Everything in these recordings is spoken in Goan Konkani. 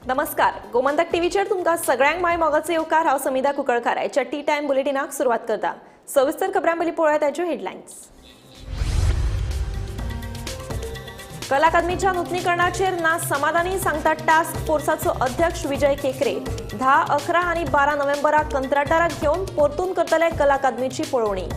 नमस्कार, गोमंतक टीव्हीचेर तुमकां सगळ्यांक माय मोगाचो येवकार. हांव समिधा कुंकळकार आयच्या टी टायम बुलेटिनाक सुरवात करता. सविस्तर खबरां पयलीं पळोवया ताच्यो हेडलायन्स. कला अकादमीच्या नुतनीकरणाचेर ना समाधानी, सांगता टास्क फोर्साचो अध्यक्ष विजय केकरे. 10, 11 आनी 12 नोव्हेंबराक कंत्राटदाराक घेवन परतून करतले कला अकादमीची पळोवणी.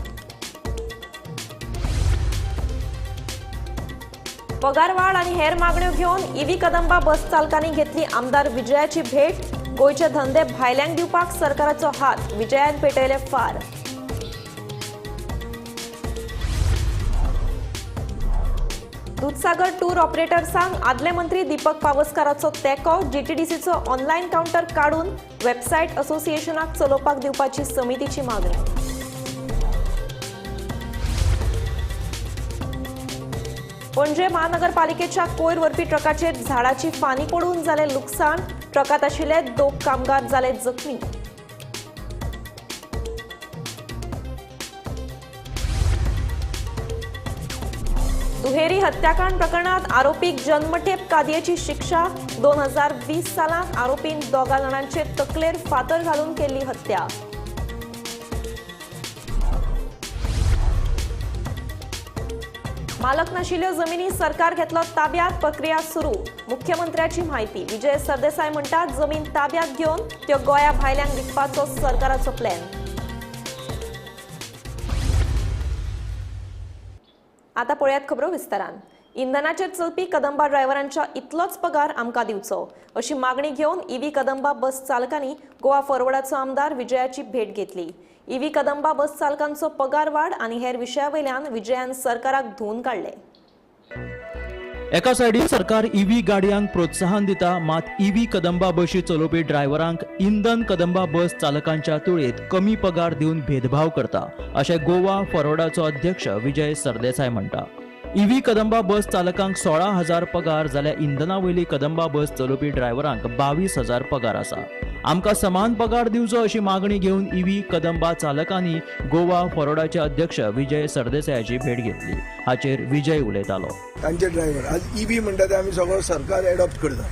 पगारवाढ आनी हेर मागण्यो घेवन ईव्ही कदंबा बस चालकांनी घेतली आमदार विजयाची भेट. गोंयचे धंदे भायल्यांक दिवपाक सरकाराचो हात, विजयान पेटयले फार. दुदसागर टूर ऑपरेटर्सांक आदले मंत्री दीपक पावसकाराचो तेंको. जीटीडीसीचो ऑनलायन कावंटर काडून वेबसायट असोसिएशनाक चलोवपाक दिवपाची समितीची मागणी. पणजे महानगरपालिकेच्या कोयर व्हरपी ट्रकाचेर झाडाची फानी पडून जालें लुकसाण. ट्रकांत आशिल्ले 2 कामगार जाले जखमी. दुहेरी हत्याकांड प्रकरणात आरोपीक जन्मठेप कादयेची शिक्षा. 2020 सालांत आरोपीन 2 जाणांचे तकलेर फातर घालून केल्ली हत्या. मालक नाशिल्ल्यो जमिनी सरकार घेतलो ताब्यात, प्रक्रिया सुरू, मुख्यमंत्र्याची म्हायती. विजय सरदेसाय म्हणटात जमीन ताब्यात घेवन त्यो गोंया भायल्यांक विकपाचो सरकाराचो प्लॅन. आता पळयात खबरो विस्तारान. इंधनाचेर चलपी कदंबा ड्रायव्हरांच्या इतलोच पगार आमकां दिवचो अशी मागणी घेवन ईव्ही कदंबा बस चालकांनी गोवा फॉरवर्डाचो आमदार विजयाची भेट घेतली. ईव्ही कदंबा बस चालकांचो पगार वाड आनी हेर विशया वयल्यान विजयान सरकाराक धुवून काडले. एका सायडीन सरकार ईव्ही गाडयांक प्रोत्साहन दिता, मात ईव्ही कदंबा बशी चलोवपी ड्रायव्हरांक इंधन कदंबा बस चालकांच्या तुळेत कमी पगार दिवन भेदभाव करता अशें गोवा फॉरवर्डाचो अध्यक्ष विजय सरदेसाय म्हणटा. ईव्ही कदंबा बस चालकांक 16,000 पगार जाल्यार इंधना वयली कदंबा बस चलोवपी ड्रायव्हरांक 22,000 पगार आसा. आमकां समान पगार दिवचो अशी मागणी घेवन ईव्ही कदंबा चालकांनी गोवा फॉरवर्डाचे अध्यक्ष विजय सरदेसायाची भेट घेतली. हाचेर विजय उलयतालो. तांचे ड्रायव्हर आज ईव्ही म्हणटा ते आमी सगळो सरकार एडॉप्ट करता.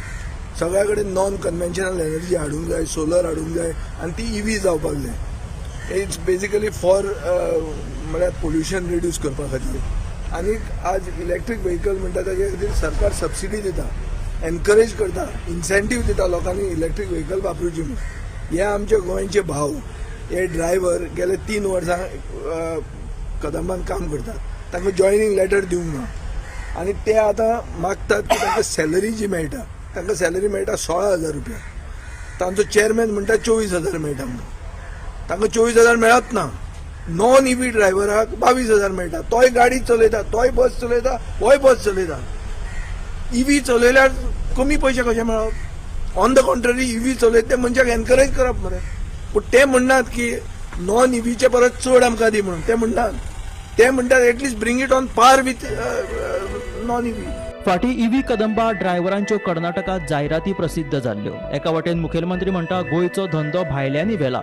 सगळ्या कडेन नॉन कन्व्हेन्शनल एनर्जी हाडूंक जाय, सोलर हाडूंक जाय आनी ती ईव्ही जावपाक जाय. It's basically for म्हळ्यार पोल्युशन रिड्यूस करपा खातीर. आनी आज इलेक्ट्रीक व्हेकल म्हणटा ताजे खातीर सरकार सबसिडी दिता, एनकरेज करता, इन्सेंटीव दिता लोकांनी इलेक्ट्रीक व्हेकल वापरुची म्हणून. हे आमचे गोंयचे भाव, हे ड्रायव्हर गेले 3 वर्सां कदंबान काम करतात. तांकां जॉयनींग लेटर दिवंक ना आनी ते आतां मागतात की तांकां सॅलरी जी मेळटा, तांकां सॅलरी मेळटा 16,000 रुपया. तांचो चेअरमॅन म्हणटा 24,000 मेळटा म्हणून. तांकां 24,000 मेळत ना. नॉन ईव्ही ड्रायव्हराक 22,000 मेळटा. तोय गाडी चलयता, तोय बस चलयता, होय बस चलयता. ईव्ही चलयल्यार कमी पयशे कशे मेळप? ऑन the contrary EV चलयता ते मनशाक एनकरेज करप मरे. पूण ते म्हणनात की नॉन ईव्हीचे परत चड आमकां दी म्हणून. ते म्हणनात, ते म्हणटात at least bring it on par with non EV. फाटीं ईव्ही कदंबा ड्रायव्हरांच्यो कर्नाटकांत जायराती प्रसिद्ध जाल्ल्यो. एका वटेन मुखेलमंत्री म्हणटा गोंयचो धंदो भायल्यांनी व्हेला,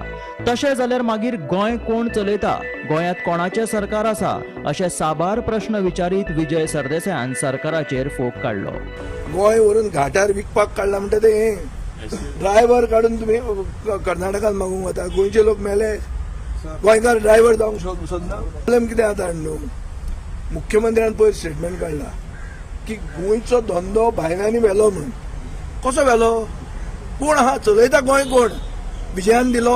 तशें जाल्यार मागीर गोंय कोण चलयता, गोंयांत कोणाचें सरकार आसा अशे साबार प्रश्न विचारीत विजय सरदेसायान सरकाराचेर फोग काडलो. गोंय व्हरून घाटार विकपाक काडला म्हणटा ते हे ड्रायव्हर काडून तुमी कर्नाटकांत मागूंक वता. गोंयचे लोक मेले, गोंयकार ड्रायव्हर जावंक सोदना. प्रॉब्लेम कितें जाता न्हू, मुख्यमंत्र्यान पयर स्टेटमेंट काडला की गोंयचो धंदो भायल्यांनी व्हेलो म्हणून. कसो व्हेलो? कोण आहा चलयता गोंय? कोण विजयान दिलो?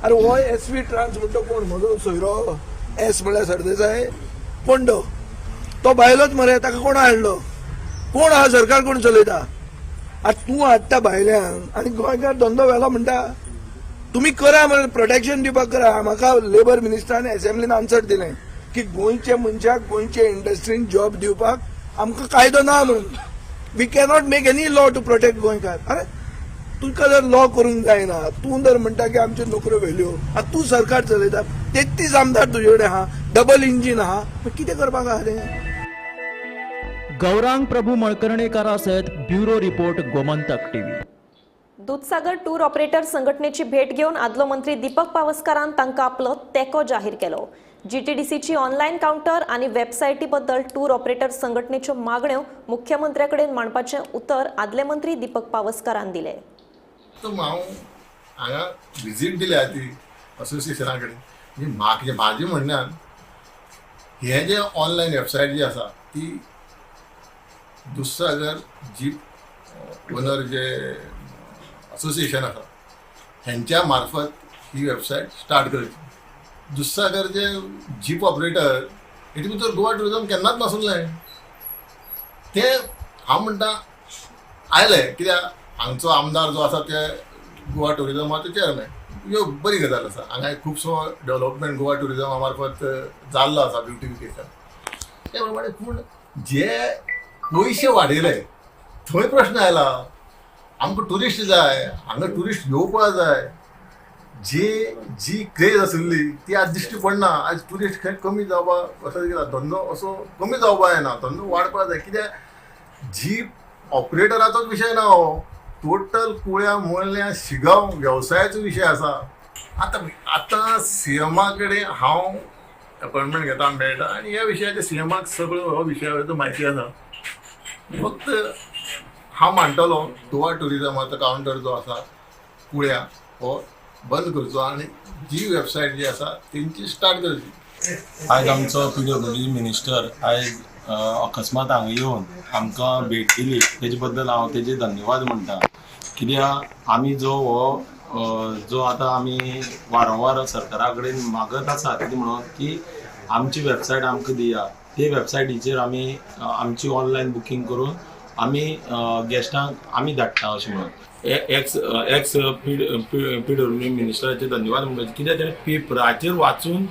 अरे हो एस व्ही ट्रान्स म्हणटा कोण? म्हजो सोयरो एस म्हळ्यार सरदेसाय. कोण तो? तो भायलोच मरे. ताका कोण हाडलो? कोण आहा सरकार? कोण चलयता? आतां तूं हाडटा भायल्यांक आनी गोंयकार धंदो व्हेलो म्हणटा. तुमी करा मरे, प्रोटेक्शन दिवपाक करा. म्हाका लेबर मिनिस्टरान एसेंब्लीन आन्सर दिलें की गोंयच्या मनशाक गोंयचे इंडस्ट्रीन जॉब दिवपाक आमकां कायदो ना म्हणून. We cannot make any law to protect गोंयकार. अरे तुका जर लॉ करूंक जायना, तूं जर म्हणटा की आमच्यो नोकऱ्यो व्हेल्यो, आतां तूं सरकार चलयता, 33 आमदार तुजे कडेन आहा, डबल इंजीन आहा, कितें करपाक आहा तें? गौरांग प्रभू मळकर्णेकारा सयत bureau report, Gomantak TV. Dudhsagar tour operator संघटनेची भेट घेवन आदलो मंत्री दीपक पावसकारान तांकां आपलो तेंको जाहीर केलो. जीटीडीसीची ऑनलायन कावंटर आनी वेबसायटी बद्दल टूर ऑपरेटर संघटनेच्यो मागण्यो मुख्यमंत्र्या कडेन मांडपाचें उतर आदले मंत्री दीपक पावसकारान दिलें. तर हांव हांगा विजीट दिल्या ती असोसिएशना कडेन. म्हणजे म्हाका म्हाजे म्हणण्यान हे जे ऑनलायन वेबसायट जी आसा ती दुधसागर जीप ओनर जे असोसिएशन आसा हेंच्या मार्फत ही वेबसायट स्टार्ट करची. दुधसागर जे जीप ऑपरेटर हेतून भितर गोवा ट्युरिजम केन्नाच नासलें. ते हांव म्हणटा आयले कित्याक हांगचो आमदार जो आसा ते गोवा ट्युरिजमाचो चेअरमॅन. ह्यो बरी गजाल आसा. हांगा खुबसो डेवलपमेंट गोवा ट्युरिजमा मार्फत जाल्लो आसा, ब्युटिफिकेशन ते प्रमाणे. पूण जे पयशे वाडयले थंय प्रश्न आयला. आमकां ट्युरिस्ट जाय, हांगा ट्युरिस्ट येवपा जाय. जे जी क्रेज आसली ती आज दिश्टी पडना. आज ट्युरिस्ट खंय कमी जावपा असो कितें धंदो असो कमी जावपा जायना, धंदो वाडपा जाय. कित्याक जीप ऑपरेटराचोच विशय ना हो, टोटल कुळ्या मुळ्या शिगांव वेवसायाचो विशय आसा. आतां आतां सीएमा कडेन हांव अपॉयंटमेंट घेता, मेळटा आनी ह्या विशयाचे सीएमाक सगळो हो विशयाचो म्हायती आसा. फक्त हांव मांडटलो गोवा ट्युरिजमाचो कावंटर जो आसा कुळ्या हो बंद करचो आनी जी वेबसायट जी आसा तेंची स्टार्ट करची. आयज आमचो पीडब्ल्यूडी मिनिस्टर आयज अकस्मात हांगा येवन आमकां भेट दिली, तेजे बद्दल हांव तेजे धन्यवाद म्हणटा. कित्याक आमी जो हो जो आतां आमी वारंवार सरकारा कडेन मागत आसा, कितें म्हणून की आमची वेबसायट आमकां दिया. ते वेबसायटीचेर आमी आमची ऑनलायन बुकींग करून आमी गेस्टांक आमी धाडटा अशें म्हणून एक्स एक्स पीडब्ल्यूडी मिनिस्टराचे धन्यवाद म्हणपाचे. कित्याक तेणें पेपराचेर वाचून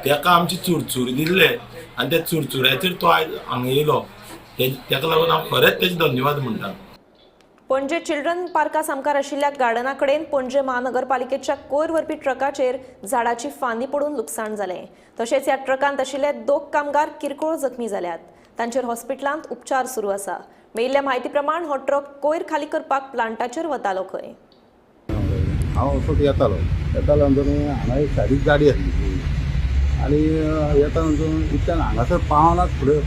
तेका आमची चुरचुरी दिल्ले आनी त्या चुरचुऱ्याचेर तो आयज हांगा येयलो. तेका लागून हांव खरेंच तेजे धन्यवाद म्हणटा. पणजे चिल्ड्रन पार्का सामकार आशिल्ल्या गार्डना कडेन पणजे महानगरपालिकेच्या कोयर व्हरपी ट्रकाचेर झाडाची फांदी पडून लुकसाण जालें. तशेंच ह्या ट्रकांत आशिल्ले दोग कामगार किरकोळ जखमी जाल्यात. तांचेर हॉस्पिटलांत उपचार सुरू आसा. मेळिल्ल्या म्हायती प्रमाण हो ट्रक कोयर खाली करपाक प्लांटाचेर वतालो खंय. हांव असोच येतालो येतालो म्हणून हांगा एक सायडीक गाडी आसली आनी येता म्हणून इतल्यान हांगासर पावनाच फुडें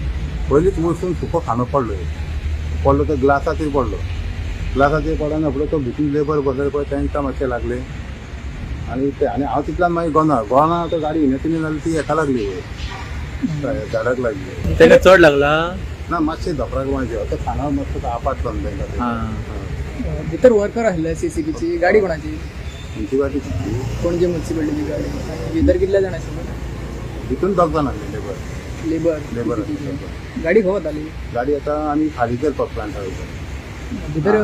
पयलींच वचून सुको खांदो पडलो. पडलो तो ग्लासाचेर पडलो. ग्लासाचेर पडना फुडें तो भितून लेबर बसले पळय, तांकां मातशें लागलें आनी ते आनी हांव तितल्यान मागीर गोना गोना तो गाडी हिने जाली ती हेका लागली वयर झाडाक लागली. ताका चड लागला? ना, मातशें धोपराक मातशें तो खांदो मातसो आपटलो न्हू तांकां. भितर वर्कर आसले. सीसीबीची गाडी कोणाची? मुन्सिपालिटीची. पणजे मुन्सिपालिटीची गाडी. आनी भितर कितले जाण आशिल्ले? भितून दोग जाण आसले लेबर. लेबर? लेबर. गाडी खंय वताली? गाडी आतां आमी खाली करपाक प्लांटा वयता. भितर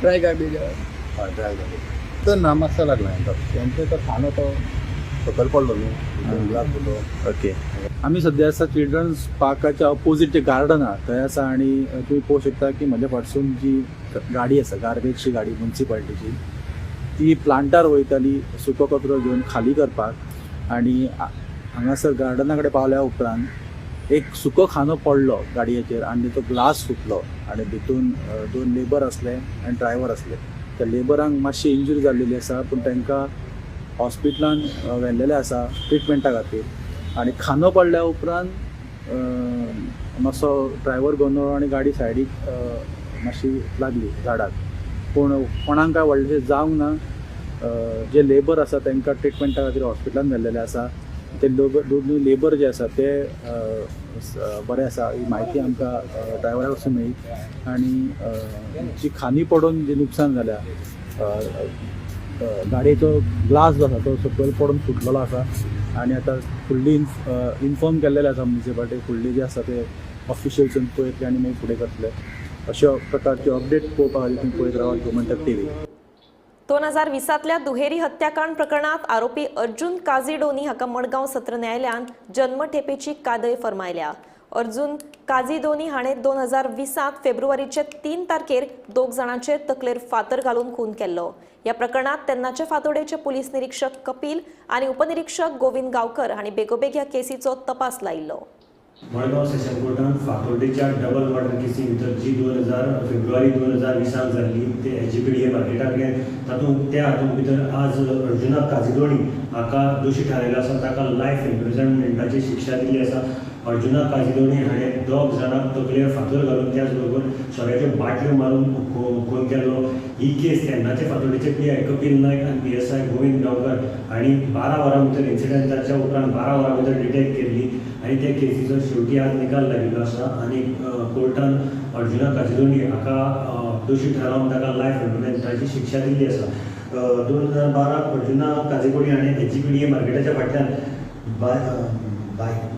ड्राय गार्बेज? हय, ड्राय गाडी तर ना, मातसो लागला तांकां. तेंचे तो खांदो तो सकयल पडलो न्हू, ग्लास पडलो. ओके. आमी सद्या आसा चिल्ड्रन्स पार्काच्या अपोजीट जे गार्डन आहा थंय आसा आनी तुमी पळोवंक शकता की म्हज्या फाटसून जी गाडी आसा, गार्बेजची गाडी मुन्सिपालिटीची, ती प्लांटार वयताली सुको कचरो घेवन खाली करपाक आनी हांगासर गार्डना कडेन पावल्या उपरांत एक सुको खांदो पडलो गाडयेचेर आनी तो ग्लास फुटलो आनी भितून दोन लेबर आसले आनी ड्रायवर आसले. त्या लेबरांक मातशी इंजुरी जाल्लेली आसा, पूण तांकां हॉस्पिटलान व्हेल्लेलें आसा ट्रिटमेंटा खातीर. आनी खांदो पडल्या उपरांत मातसो ड्रायवर गोंदळ आनी गाडी सायडीक मातशी लागली झाडाक, पूण कोणाक काय व्हडलेशें जावंक ना. जे लेबर आसा तांकां ट्रिटमेंटा खातीर हॉस्पिटलान व्हेल्लेले आसा. ते लेबर, दोनूय लेबर जे आसा ते बरे आसा ही म्हायती आमकां ड्रायवरा कडसून मेळ्ळी. आनी जी खांदी पडून जी नुकसान जाल्या, गाडयेचो ग्लास जो आसा तो सकयल पडून फुटलेलो आसा आनी आतां फुडली इन्फॉर्म केल्लेले आसा मुन्सिपालिटी. फुडली जे आसा ते ऑफिशियल्स येवन पळयतले आनी मागीर फुडें करतले. अशा प्रकारचे अपडेट पळोवपा खातीर तुमी पळयत रावात गोमंतक टीव्ही. 2020तल्या दुहेरी हत्याकांड प्रकरणात आरोपी अर्जुन काझी डोनी हाका मडगांव सत्र न्यायालयान जन्मठेपेची कादय फर्मायल्या. अर्जुन काझी दोनी हाणें 2020 फेब्रुवारीचे 3 तारखेर दोग जाणांचेर तकलेर फातर घालून खून केल्लो. ह्या प्रकरणात तेन्नाचे फातोडेचे पुलीस निरीक्षक कपिल आनी उपनिरीक्षक गोविंद गावकर हांणी बेगोबेग ह्या केसीचो तपास लायिल्लो. मडगांव सेशन कोर्टान फातोड्डेच्या डबल मर्डर केसी भितर जी 2000 फेब्रुवारी 2020 जाल्ली ते एसजीपीडीए मार्केटा कडेन तातूंत त्या हातूंत भितर आज अर्जुना काजिदोणी हाका दोशी थारायलो आसा. ताका लायफ इम्प्रिजनमेंटाची शिक्षा दिल्ली आसा. अर्जुना काजिदोणी हाणें 2 जाणांक तकलेर फातर घालून त्याच बरोबर सोऱ्याच्यो बाटल्यो मारून खून केलो. ही केस तेन्नाचे फातोड्डेचे PI Kapil Naik आनी PSI Govind Gaonkar हांणी 12 वरां भितर इन्सिडंटाच्या उपरांत 12 वरां भितर डिटेक्ट केल्ली आनी त्या केसीचो शेवटी आज निकाल लागिल्लो आसा आनी कोर्टान अर्जुना काजिदोणी हाका दोशी थारावन ताका लायफ इम्प्रिजनमेंटाची शिक्षा दिल्ली आसा. 2012 अर्जुना काजिदोणी हाणें एसजीपीडीए मार्केटाच्या फाटल्यान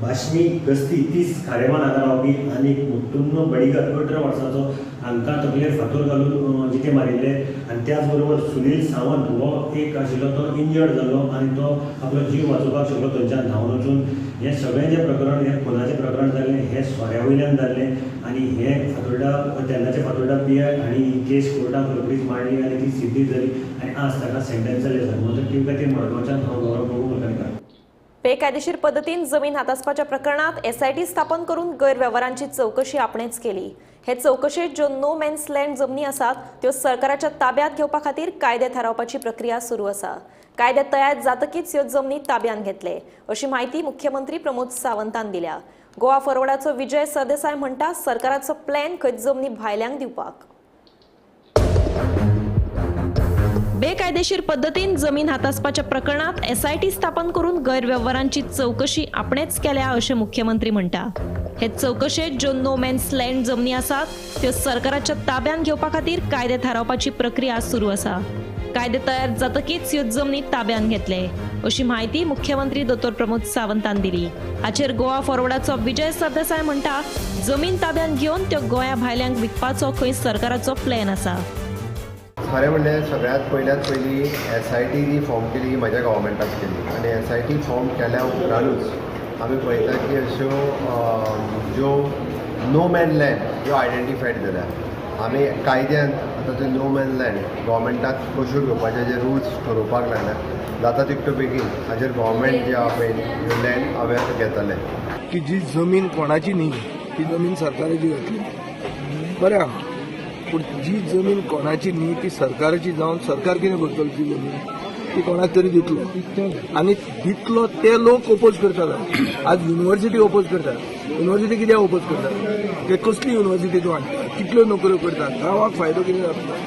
बाशमी गस्ती 30 खारेमान हांगा रावपी आनी मुत्तुन्नो बडिगर 18 वर्सांचो हांकां तकलेर फातर घालून जिते मारिल्ले आनी त्याच बरोबर सुनील सावंत हो एक आशिल्लो तो इंजर्ड जालो आनी तो आपलो जीव वाचोवपाक शकलो थंयच्यान धांवन वचून. हें सगळें जें प्रकरण हें खुनाचें प्रकरण जालें हें सोऱ्या वयल्यान जाल्लें आनी हें फातोड्डा तेन्नाचे फातोड्डा PI आनी ही केस कोर्टाक रोखडीच मांडली आनी ती सिद्धी जाली आनी आज ताका सेंटेन्स जालें आसा. गोमंतक टीव्ही खातीर मडगांवच्यान हांव गौरव प्रभू कुलकर्णीकार. बेकायदेशीर पद्दतीन जमीन हातासपाच्या प्रकरणात एसआयटी स्थापन करून गैरवेव्हारांची चवकशी आपणेच केली. हे चवकशेत ज्यो नो मॅन्स लँड जमनी आसात त्यो सरकाराच्या ताब्यात घेवपा खातीर कायदे थारावपाची प्रक्रिया सुरू आसा. कायदे तयार जातकीच ह्यो जमनी ताब्यात घेतले अशी म्हायती मुख्यमंत्री प्रमोद सावंतान दिल्या. गोवा फॉरवर्डाचो विजय सरदेसाय म्हणटा सरकाराचो प्लॅन खंय जमनी भायल्यांक दिवपाक. बेकायदेशीर पद्दतीन जमीन हातासपाच्या प्रकरणात एसआयटी स्थापन करून गैरवेव्हारांची चवकशी आपणेच केल्या अशें मुख्यमंत्री म्हणटा. हे चवकशेत ज्यो नो मॅन्स लँड जमनी आसात त्यो सरकाराच्या ताब्यात घेवपा खातीर कायदे थारावपाची प्रक्रिया सुरू आसा. कायदे तयार जातकीच ह्यो जमनी ताब्यात घेतले अशी म्हायती मुख्यमंत्री दोतोर प्रमोद सावंतान दिली. हाचेर गोवा फॉरवर्डाचो विजय सरदेसाय म्हणटा जमीन ताब्यात घेवन त्यो गोंया भायल्यांक विकपाचो खंय सरकाराचो प्लॅन आसा. खरें म्हणल्यार सगळ्यांत पयल्यात पयलीं SIT जी फॉर्म केली ही म्हज्या गव्हर्मेंटान केली आनी SIT form केल्या उपरांतूच आमी पळयता की अश्यो ज्यो नो मॅन लँड ज्यो आयडेंटिफायड जाल्या आमी कायद्यान आतां त्यो नो मॅन लँड गव्हर्मेंटाक कश्यो घेवपाचे जे रुल्स ठरोवपाक लागल्या जाता तितक्यो बेगीन हाजेर गव्हर्मेंट जे आहा पळय ह्यो लँड हांवें घेतलें की जी जमीन कोणाची न्ही ती जमीन सरकाराची घातली बरें आहा, पूण जी जमीन कोणाची न्ही ती सरकाराची जावन सरकार कितें करतलो ती जमीन ती कोणाक तरी दितलो आनी दितलो ते लोक ओपोज करतात. आज युनिवर्सिटी ओपोज करतात. युनिवर्सिटी कित्याक ओपोज करतात? ते कसली युनिवर्सिटी तूं हाडटा, कितल्यो नोकऱ्यो करतात, गांवाक फायदो कितें जाता?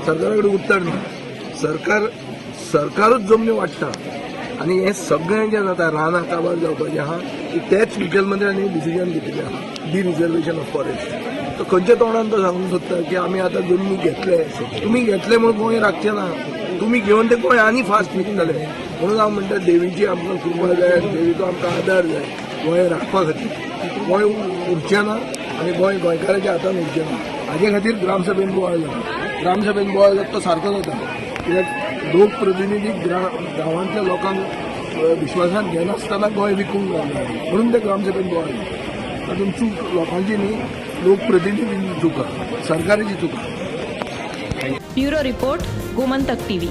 सरकारा कडेन उत्तर ना. सरकारूच जमनी वाडटा आनी हें सगळें जें जाता रानां काबार जावपाचें आहा तेच मुखेलमंत्र्यांनी डिसिजन घेतिल्लें आहा डिरिजर्वेशन ऑफ फॉरेस्ट. तो खंयच्या तोंडान तो सांगूंक सोदता की आमी आतां जमनी घेतले, तुमी घेतले म्हणून गोंय राखचें ना, तुमी घेवन ते गोंय आनी फास्ट विकतले. म्हणून हांव म्हणटा देवीची आमकां कृपा जाय, देवीचो आमकां आदार जाय गोंय राखपा खातीर. गोंय उरचें ना आनी गोंय गोंयकाराच्या हातान उरचें ना. हाजे खातीर ग्रामसभेन बोवाळ जाता. ग्रामसभेन बोवाळ जाता तो सारको जाता कित्याक लोकप्रतिनिधी गांवांतल्या लोकांक विश्वासांत घेनासतना गोंय विकूंक लागला म्हणून ते ग्रामसभेन बोवाळ जाता. तातूंत चूक लोकांची न्ही, लोकप्रतिनिधींची चूक आहा, सरकाराची चूक आहा. Bureau report, Gomantak TV.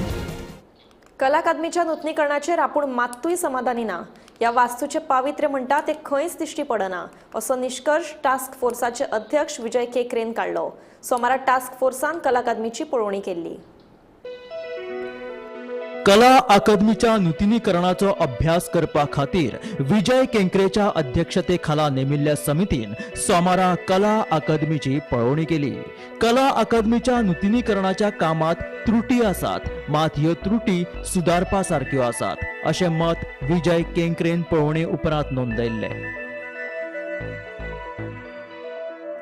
कला अकादमीच्या नुतनीकरणाचेर आपूण मात्तूय समाधानी ना. ह्या वास्तूचें पावित्र्य म्हणटा तें खंयच दिश्टी पडना असो निश्कर्श टास्क फोर्साचे अध्यक्ष विजय केकरेन काडलो. सोमारा टास्क फोर्सान कला अकादमीची पळोवणी केल्ली. कला अकादमीच्या नुतनीकरणाचो अभ्यास करपा खातीर विजय केंकरेच्या अध्यक्षतेखाला नेमिल्ल्या समितीन सोमारा कला अकादमीची पळोवणी केली. कला अकादमीच्या नुतनीकरणाच्या कामात त्रुटी आसात, मात ह्यो त्रुटी सुदारपा सारक्यो आसात अशें मत विजय केंकरेन पळोवणे उपरांत नोंदयल्लें.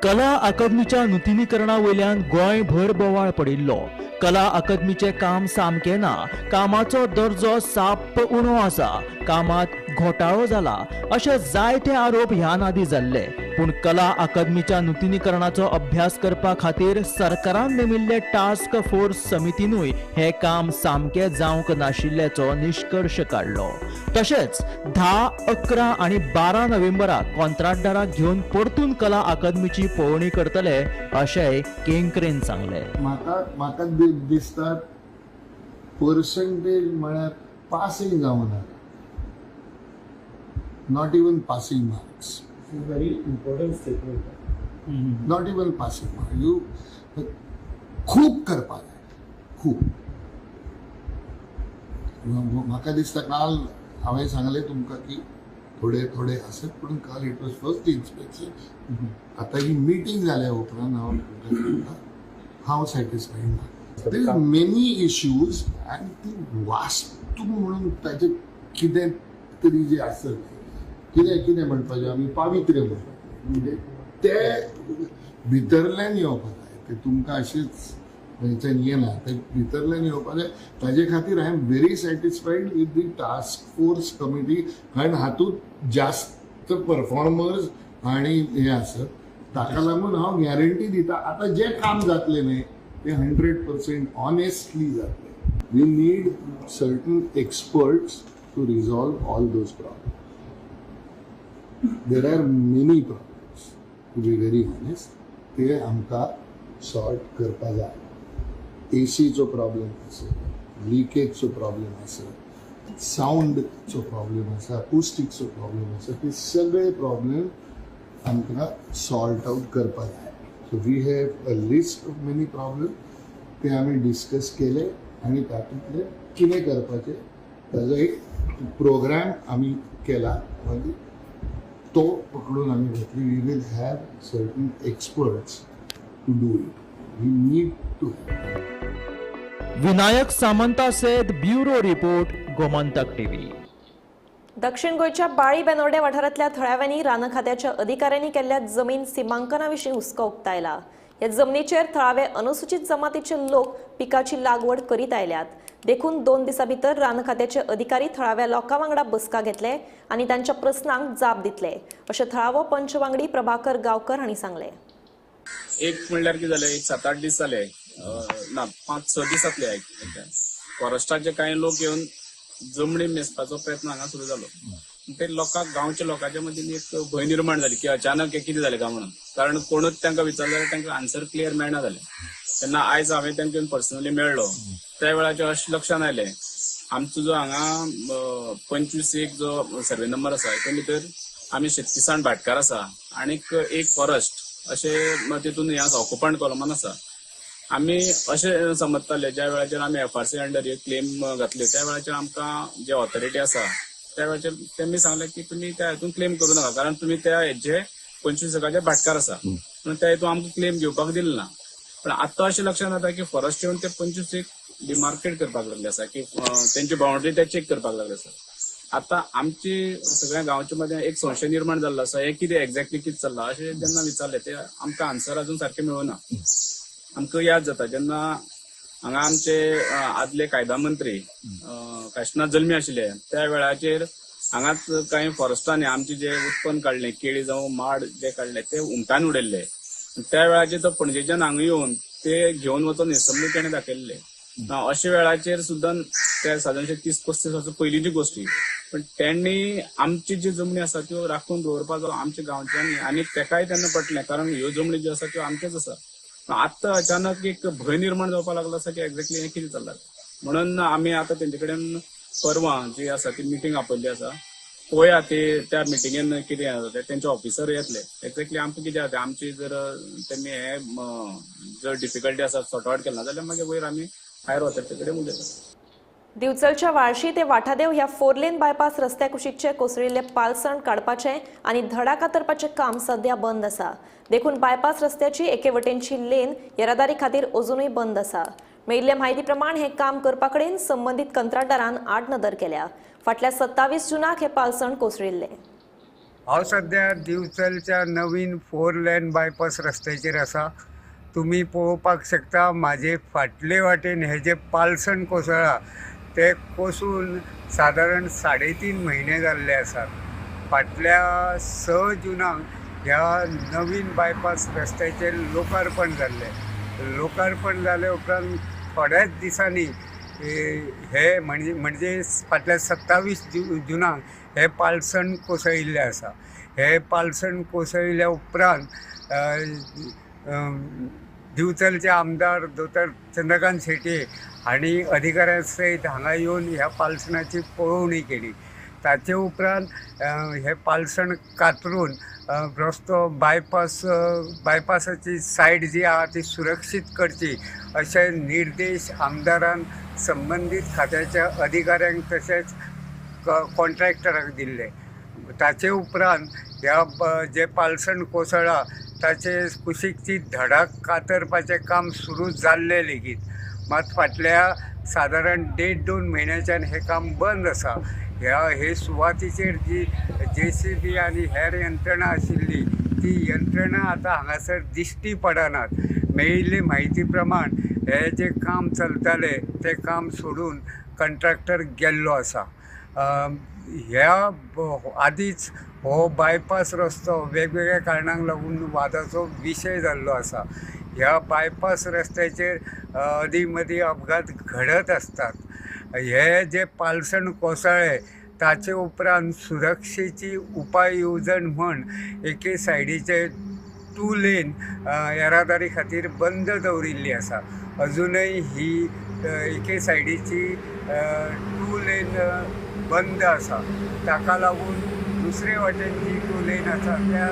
कला अकादमीच्या नुतनीकरणा वयल्यान गोंयभर बोवाळ पडिल्लो. कला अकादमीचें काम सामकें ना, कामाचो दर्जो साप्प उणो आसा, कामात घोटाळो जाला अशे जायते आरोप ह्यान आदी जाल्ले. पूण कला अकादमीच्या नुतनीकरणाचो अभ्यास करपा खातीर सरकारान नेमिल्ले टास्क फोर्स समितीनूय हें काम सामकें जावंक नाशिल्ल्याचो निश्कर्श काडलो. तशेंच 10, 11 आनी 12 नोव्हेंबराक कॉन्ट्राक्टदाराक घेवन परतून कला अकादमीची पळोवणी करतले अशेंय केंकरेन सांगलें. म्हाका दिसता पर्संटेज म्हळ्यार पासींग जावना, not even passing marks. Is very important statement. Not even passing mark, you खूब करपाक जाय, खूब. म्हाका दिसता काल हांवें सांगलें तुमकां की थोडे थोडे आसत, पूण काल it was first inspection. आतां ही मिटींग जाल्या उपरांत हांव तुमकां सांगता, हांव सॅटिस्फायड ना. There is many issues आनी ती वास्तू म्हणून ताजें कितें तरी जें आसत, कितें कितें म्हणपाचें आमी, पावित्र्य म्हणपाचें, म्हणजे ते भितरल्यान येवपाक जाय. ते तुमकां अशेंच खंयच्यान येना, ते भितरल्यान येवपाक जाय. ताजे खातीर I am very satisfied with the task force committee, कारण हातूंत जास्त परफॉर्मर्स आनी हे आसत. ताका लागून हांव गॅरंटी दिता, आतां जें काम जातलें न्ही तें 100% ऑनेस्टली जातलें. We need certain experts to resolve all those problems. There are many problems, to be very honest, ते आमकां सॉर्ट करपा जाय. एसीचो प्रॉब्लेम आसा, लिकेजचो प्रॉब्लेम आसा, सावंडचो प्रॉब्लेम आसा, अकुस्टिकचो प्रॉब्लेम आसा. ते सगळे प्रॉब्लेम आमकां सॉर्ट आउट करपा जाय. So we have a list of many problem, ते आमी डिस्कस केले आनी तातूंतले कितें करपाचें ताजो एक प्रोग्राम आमी केला. मागीर तो पकडून आमी घेतली. We will have certain experts to do it. We need to have. Vinayak Samanta सयत ब्युरो रिपोर्ट, गोमंतक टीव्ही. दक्षिण गोंयच्या बाळी बेनोर्डे वाठारांतल्या थळाव्यांनी रान खात्याच्या अधिकाऱ्यांनी केल्ल्या जमीन सिमांकना विशीं हुस्को उक्तायला. ह्या जमनीचेर थळावे अनुसूचित जमातीचे लोक पिकाची लागवड करीत आयल्यात. देखून 2 दिसां भितर रान खात्याचे अधिकारी थळाव्या लोकां वांगडा बसका घेतले आनी तांच्या प्रस्नांक जाप दितले, अशें थळावो पंच वांगडी प्रभाकर गांवकर हांणी सांगलें. एक म्हणल्यार कितें जालें, एक 7-8 दीस जाले ना, 5-6 दीस जातले, फॉरेस्टाचे कांय लोक येवन जमणी मेजपाचो प्रयत्न हांगा सुरू जालो. ते लोकांक, गांवच्या लोकांच्या मदीं एक भंय निर्माण जाली की अचानक हें कितें जालें काय म्हणून. कारण कोणूच तांकां विचारले जाल्यार तांकां आन्सर क्लियर मेळना जालें. तेन्ना आयज हांवें तांकां पर्सनली मेळ्ळो त्या वेळाचेर अशें लक्षांत आयलें, आमचो जो हांगा 25-1 जो सर्वे नंबर आसा तेतून भितर आमी शेतकिसान भाटकार आसा आनीक एक फॉरेस्ट अशें तितून हें आसा, ऑक्युपंट कॉलमान आसा. आमी अशें समजताले ज्या वेळाचेर आमी एफआरसी अंडर हे क्लेम घातले त्या वेळाचेर आमकां जे ऑथॉरिटी आसा त्या वेळाचेर तेमी सांगलें की तुमी त्या हितून क्लेम करूं नाका, कारण तुमी त्या हेजे 25 भाटकार आसा म्हणून त्या हितून आमकां क्लेम घेवपाक दिलें ना. पण आतां अशें लक्षांत येता की फॉरेस्ट येवन ते 25 डिमार्केट करपाक लागले आसा, की तेंची बाउंड्री ते चेक करपाक लागले आसा. आतां आमची सगळ्या गांवच्या मदें एक संशय निर्माण जाल्लो आसा, हें कितें एक्झॅक्टली कितें चल्लां अशें जेन्ना विचारलें ते आमकां आन्सर अजून सारकें मेळना. आमकां याद जाता जेन्ना हांगा आमचे आदले कायदा मंत्री काशिनाथ जल्मी आशिल्ले त्या वेळाचेर हांगाच कांय फॉरेस्टांनी आमचे जे उत्पन्न काडलें, केळी जावं माड जे काडले ते उमटान उडयल्ले. त्या वेळाचेर तो पणजेच्यान हांगा येवन ते घेवन वचून एसेंब्ली ताणें दाखयल्ले. अशा वेळाचेर सुद्दां त्या सादारणशे 30-35 वर्सां पयलींची गोश्टी, पण त्यांनी आमची जी जमनी आसा त्यो राखून दवरपाचो आमच्या गांवच्यांनी आनी तेकाय तेन्ना पटलें, कारण ह्यो जमनी ज्यो आसा त्यो आमच्योच आसा. आतां अचानक एक भंय निर्माण जावपाक लागलो आसा की एक्झॅक्टली हें कितें चल्लां म्हणून आमी आतां तेंचे कडेन परवां जी आसा ती मिटींग आपयल्ली आसा. पळोवया ते त्या मिटिंगेन कितें जाता, तेंचे ऑफिसर येतले एक्झॅक्टली आमकां कितें जाता, आमची जर तेमी हे जर डिफिकल्टी आसा सॉर्ट आवट केला जाल्यार मागीर वयर आमी हायर ऑथॉरिटी कडेन उलयता. दिवचलच्या वाळशी ते वाठादेव ह्या 4 लेन बायपास रस्त्या कुशीकचे कोसळिल्ले पालसण काडपाचें आनी धडा कातरपाचें काम सध्या बंद आसा. देखून बायपास रस्त्याची एके वटेनची लेन येरादारी खातीर अजुनूय बंद आसा. मेळिल्ले म्हायती प्रमाण हें काम करपा कडेन संबंदीत कंत्राटदारान आडनदर केल्या. फाटल्या 27 जूनाक हें पालसण कोसळिल्लें. हांव सध्या दिवचलच्या नवीन 4 लेन बायपास रस्त्याचेर आसा. तुमी पळोवपाक शकता म्हाजे फाटले वाटेन हे जे पालसण कोसळ्ळा ते कोसून सादारण 3.5 म्हयने जाल्ले आसात. फाटल्या 6 जुनाक ह्या नवीन बायपास रस्त्याचेर लोकार्पण जाल्लें. लोकार्पण जाले उपरांत थोड्याच दिसांनी हे म्हणजे फाटल्या 27 जुनाक हे पालसण कोसळिल्लें आसा. हे पालसण कोसळिल्ल्या उपरांत दिवचलचे आमदार दोतोर चंद्रकांत शेट्ये हांणी अधिकाऱ्यां सयत हांगा येवन ह्या पालसणाची पळोवणी केली. ताचे उपरांत हे पालसण कातरून रस्तो बायपास बायपासाची सायड जी आहा ती सुरक्षीत करची अशे निर्देश आमदारान संबंदीत खात्याच्या अधिकाऱ्यांक तशेंच कॉन्ट्रॅक्टराक दिल्ले. ताचे उपरांत ह्या जे पालसण कोसळ्ळा ताचे कुशीकची धडाक कातरपाचें काम सुरू जाल्लें लेगीत मात फाटल्या सादारण 1.5-2 म्हयन्याच्यान हें काम बंद आसा. ह्या हे सुवातीचेर जी JCB आनी हेर यंत्रणा आशिल्ली ती यंत्रणा आतां हांगासर दिश्टी पडनात. मेळिल्ले म्हायती प्रमाण हे जे काम चलतालें तें काम सोडून कंट्रॅक्टर गेल्लो आसा. ह्या आदींच हो बायपास रस्तो वेगवेगळ्या कारणांक लागून वादाचो विशय जाल्लो आसा. ह्या बायपास रस्त्याचेर अदीं मदीं अपघात घडत आसतात. हे जे पालसण कोसळ्ळें ताचे उपरांत सुरक्षेची उपाय येवजण म्हण एके सायडीचे 2 लेन येरादारी खातीर बंद दवरिल्ली आसा. अजुनय ही एके सायडीची 2 लेन बंद आसा. ताका लागून दुसरे वाटेन जी 2 लेन आसा त्या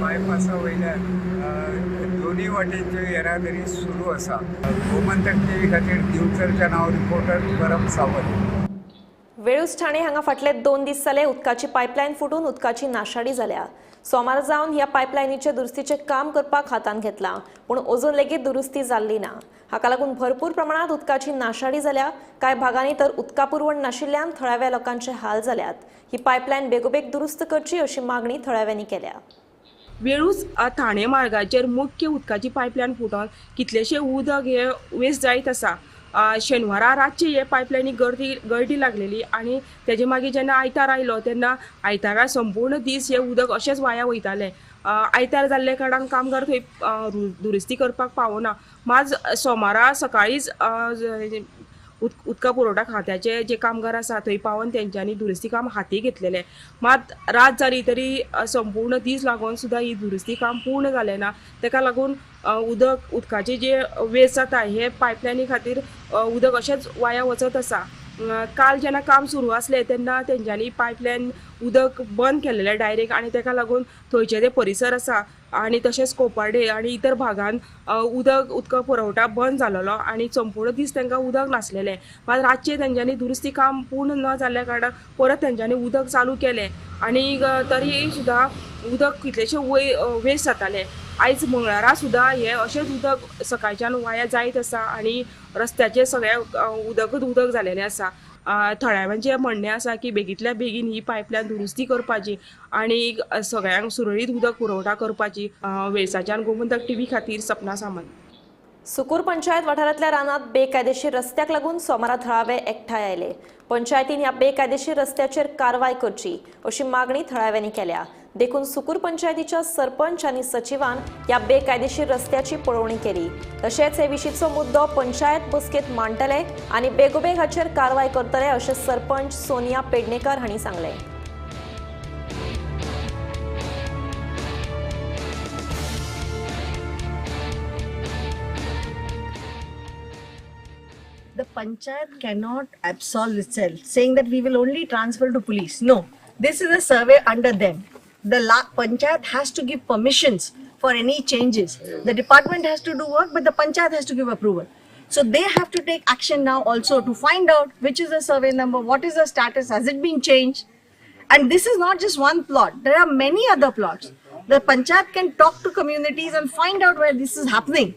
बायपासा वयल्यान दोनूय वाटेनची येरादारी सुरू आसा. गोमंतक टीव्ही खातीर दिवचलच्या नांव रिपोर्टर परम सावंत. वेळूस ठाणे हांगा फाटले 2 दीस जाले उदकाची पायपलायन फुटून उदकाची नाशाडी जाल्या. सोमार जावन ह्या पायपलायनीचे दुरुस्तीचें काम करपाक हातांत घेतलां, पूण अजून लेगीत दुरुस्ती जाल्ली ना. हाका लागून भरपूर प्रमाणांत उदकाची नाशाडी जाल्या. कांय भागांनी तर उदका पुरवण नाशिल्ल्यान थळाव्या लोकांचे हाल जाल्यात. ही पायपलायन बेगोबेग दुरुस्त करची अशी मागणी थळाव्यांनी केल्या. वेळूस ठाणे मार्गाचेर मुख्य उदकाची पायपलायन फुटून कितलेशे उदक हे वेस्ट जायत आसा. शेनवारा रातचे हे पायपलायनी गर्दी लागलेली आनी तेजे मागीर जेन्ना आयतार आयलो तेन्ना आयतारा संपूर्ण दीस हे उदक अशेंच वाया वयतालें. आयतार जाल्ले कारणान कामगार थंय दुरुस्ती करपाक पावना. मात सोमारा सकाळीच उदका पुरवठा खात्याचे जे कामगार आसा थंय पावन तेंच्यांनी दुरुस्ती काम हाती घेतलेलें. मात रात जाली तरी संपूर्ण दीस लागून सुद्दां ही दुरुस्ती काम पूर्ण जालें ना. तेका लागून उदकाचे जे वेस्ट जाता हे पायपलायनी खातीर उदक अशेंच वाया वचत आसा. काल जेन्ना काम सुरू आसलें तेन्ना तेंच्यांनी पायपलायन उदक बंद केलेलें डायरेक्ट आनी तेका लागून थंयचे जे परिसर आसा आनी तशेंच कोपार्डे आनी इतर भागान उदका पुरवठा बंद जालेलो आनी संपूर्ण दीस तांकां उदक नासलेलें. मात रातचें तेंच्यांनी दुरुस्ती काम पूर्ण न जाल्ल्या कारणान परत तेंच्यांनी उदक चालू केलें आनी तरी सुद्दां उदक कितलेशें वेस्ट जातालें. आयज मंगळारा सुद्दां हें अशेंच उदक सकाळच्यान वाया जायत आसा आनी रस्त्याचेर सगळें उदकच उदक जालेलें आसा. थळाव्यांचें म्हणणें आसा की बेगींतल्या बेगीन ही पायपलायन दुरुस्ती करपाची आनी सगळ्यांक सुरळीत उदक पुरवठा करपाची. वेळसाच्यान गोमंतक टीव्ही खातीर सपना सामंत. सुकूर पंचायत वाठारांतल्या रानांत बेकायदेशीर रस्त्याक लागून सोमारा थळावे एकठांय आयले. पंचायतीन ह्या बेकायदेशीर रस्त्याचेर कारवाय करची अशी मागणी थळाव्यांनी केल्या. देखून सुकूर पंचायतीच्या सरपंच आनी सचिवान ह्या बेकायदेशीर रस्त्याची पळोवणी केली. तशेंच हे विशींचो मुद्दो पंचायत बसकेंत मांडटले आनी बेगोबेग हाचेर कारवाय करतले अशें सरपंच सोनिया पेडणेकर हांणी सांगलें. The panchayat cannot absolve itself, saying that we will only transfer to police. No, this is a survey under them. The panchayat has to give permissions for any changes. The department has to do work, but the panchayat has to give approval. So they have to take action now also to find out which is the survey number, what is the status, has it been changed? And this is not just one plot. There are many other plots. The panchayat can talk to communities and find out where this is happening,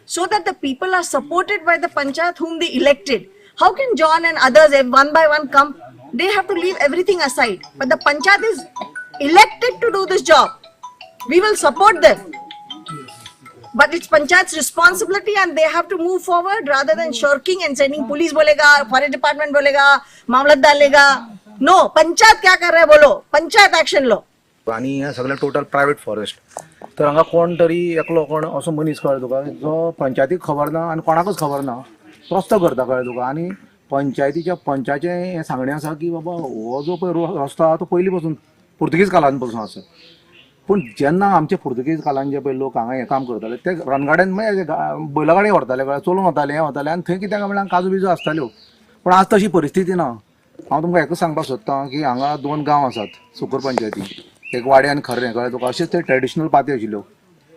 so that the people are supported by the panchayat whom they elected. How can John and others one by one come? They have to leave everything aside. But the panchayat is elected to do this job. We will support them. But it's panchayat's responsibility and they have to move forward rather than shirking and sending police bolega, forest department bolega, mamlatdar lega. No, panchayat kya kar raha hai bolo, panchayat action lo. आणि हे सगळें टोटल प्रायवेट फॉरेस्ट, तर हांगा कोण तरी एकलो कोण असो मनीस कळ्ळें तुका जो पंचायतीक खबर ना आनी कोणाकूच खबर ना, रस्तो करता कळ्ळें तुका. आनी पंचायतीच्या पंचाचें हें सांगणें आसा की बाबा हो जो पळय रस्तो आहा तो पयलीं पासून पुर्तुगीज काळान पासून आसा. पूण जेन्ना आमचे पुर्तुगीज काळान जे पळय लोक हांगा हें काम करताले ते रनगाड्यान म्हणजे बैलगाडी व्हरताले कळ्ळें, चलोवन वताले हें वताले आनी थंय कित्याक म्हणल्यार काजू बिजू आसताल्यो. पूण आज तशी परिस्थिती ना. हांव तुमकां एकूच सांगपाक सोदतां की हांगा 2 गांव आसात सुकूर पंचायती, एक वाडे आनी खरें, कळ्ळें तुका? अशेंच ते ट्रेडिशनल पाती आशिल्ल्यो,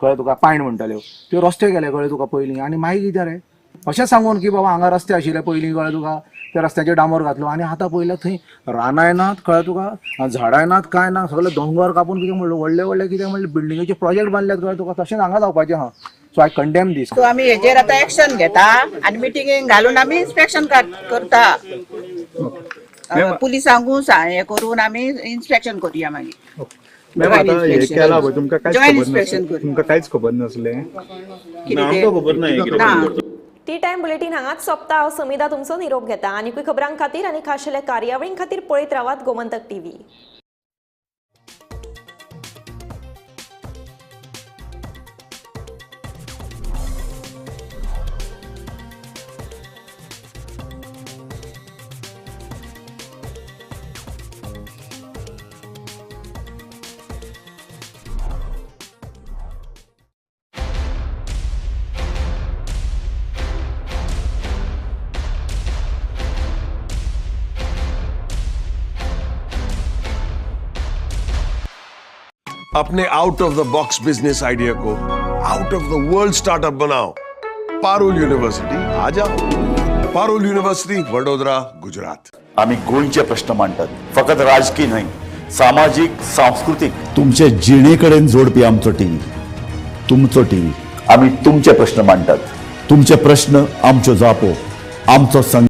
कळ्ळें तुका? पायण म्हणटाल्यो त्यो. रस्ते केले, कळ्ळें तुका, पयलीं. आनी मागीर कितें रे, अशें सांगून की बाबा हांगा रस्ते आशिल्ले पयलीं, कळ्ळें तुका, त्या रस्त्याचेर डांबर घातलो. आनी आतां पयलें थंय रानांय नात, कळ्ळें तुका, झाडांय नात, कांय ना. सगळे दोंगर कापून कितें म्हणलें व्हडले व्हडले कितें म्हणलें बिल्डिंगेचे प्रोजेक्ट बांदल्यात, कळ्ळें तुका? तशेंच हांगा जावपाचें आहा. सो I condemn दीस. सो आमी हेजेर आतां एक्शन घेता आनी मिटिंगेक घालून आमी इन्स्पेक्शन करता. पुलिसांकूय हें करून आमी इन्स्पेक्शन करुया मागीर. मॅम, आतां हें केलां पळय, तुमकां कांयच जॉयंट खबर इन्स्पेक्शन नासलें? तुमकां कांयच खबर नासलें? ना. टी टायम बुलेटीन हांगाच सोंपता. हांव समिधा तुमचो निरोप घेता. आनीकूय खबरां खातीर आनी खाशेल्या कार्यावळीं खातीर पळयत रावात गोमंतक टीव्ही. अपने out of the box business idea को out of the world startup बनाओ. पारुल यूनिवर्सिटी आ जाओ. पारुल यूनिवर्सिटी, वडोदरा, गुजरात. आमी गोंयचे प्रश्न मांडटात, फकत राजकीय न्हय, सामाजीक, सांस्कृतीक, तुमचे जिणे कडेन जोडपी आमचो टीव्ही, तुमचो टीव्ही. आमी तुमचे प्रश्न मांडटात, तुमचे प्रश्न आमच्यो जापो, आमचो संघर्श.